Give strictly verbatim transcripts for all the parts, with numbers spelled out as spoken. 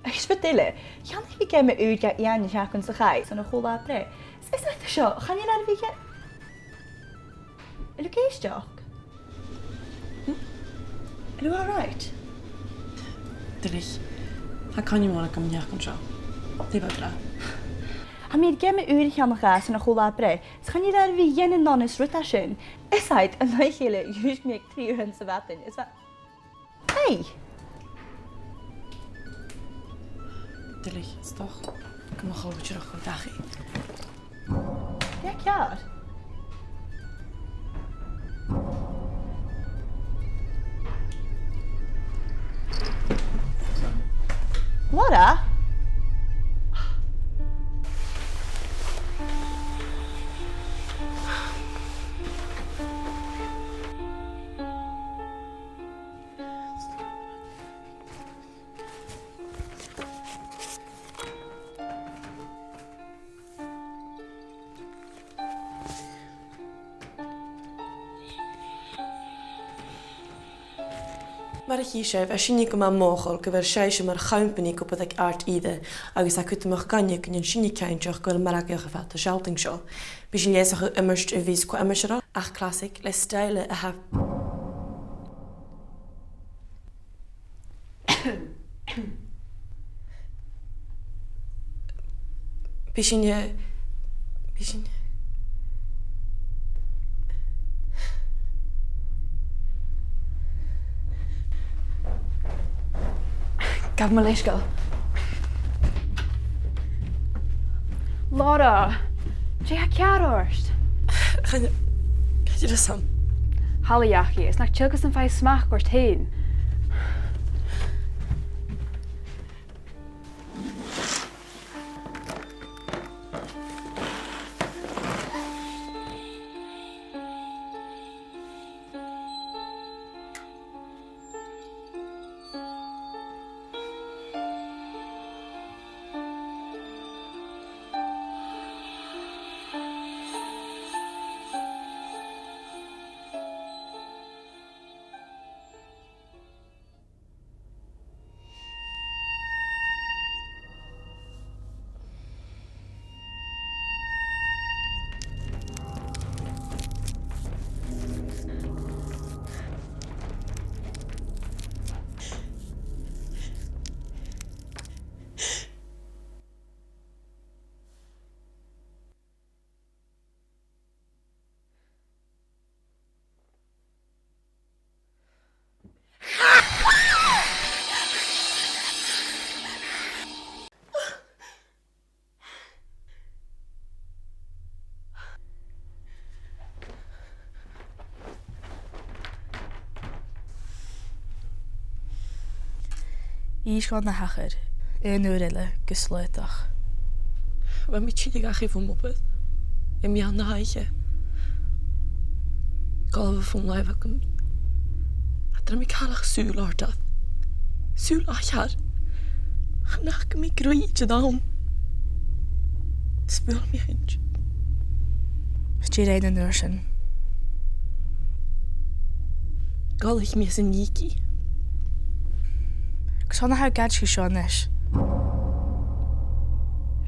Agus rud eile, cheannaich mi geama ùr dha Iain an t-seachdain sa chaidh, son a' cho-là-breith. Is, is e seo, chan eil e air a bhith... A bheil thu ag èisteachd? Hmm? A bheil thu all right? Duilich. Tha coinneamh mòr agam an t-seachdain seo. Dè bha thu ag ràdh? Tha mi air geama ùr a cheannach dha-san a' cho-là-breith, is chan eil e air a bhith dèanamh an aon rud a sin. Is e, an oidhche eile, dhùisg mi aig trì uairean sa mhadainn. Is bha... Hey! Duilich, 's dòcha gum bu chòir dhut a dhol dhachaigh. Dè tha ceàrr? Laura? Mar a chì sibh, tha sinne gu math mothachail gu bheil sibhse mar chompanaidh ag obair aig Art Ìre, agus tha e cudromach dhuinne gun dèan sinne cinnteach gu bheil margadh air fad an t-sealltainn seo. Bidh sinn leasachadh iomairt a-bhos co-aimsearach, ach classic, le stoidhle a tha... Bidh sinn, eh, bidh sinn... Gabh mo leisgeul. Laura, dè tha ceàrr ort? Chan, chan eil fhios agam. Thalla dhachaigh, is nach till gus am faigh thu smachd ort fhèin. Innsidh na thachair, aon uair eile, gu slaodach. Bha mi a' tilleadh dhachaigh bhon obair, am meadhan na h-oidhche. Dh'fhalbh am fòn-làimhe agam. Cha do rinn mi càil ach sùil air adhart. Sùil air adhart. Chan fhaca mi grèim an àm. 'S bhuail mi a h-inntinn. Is dè rinn thu an uair sin? Dh'fhàs mi às an dìg. Agus carson a tha thu ag aideachadh seo a-nis?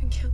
An ceann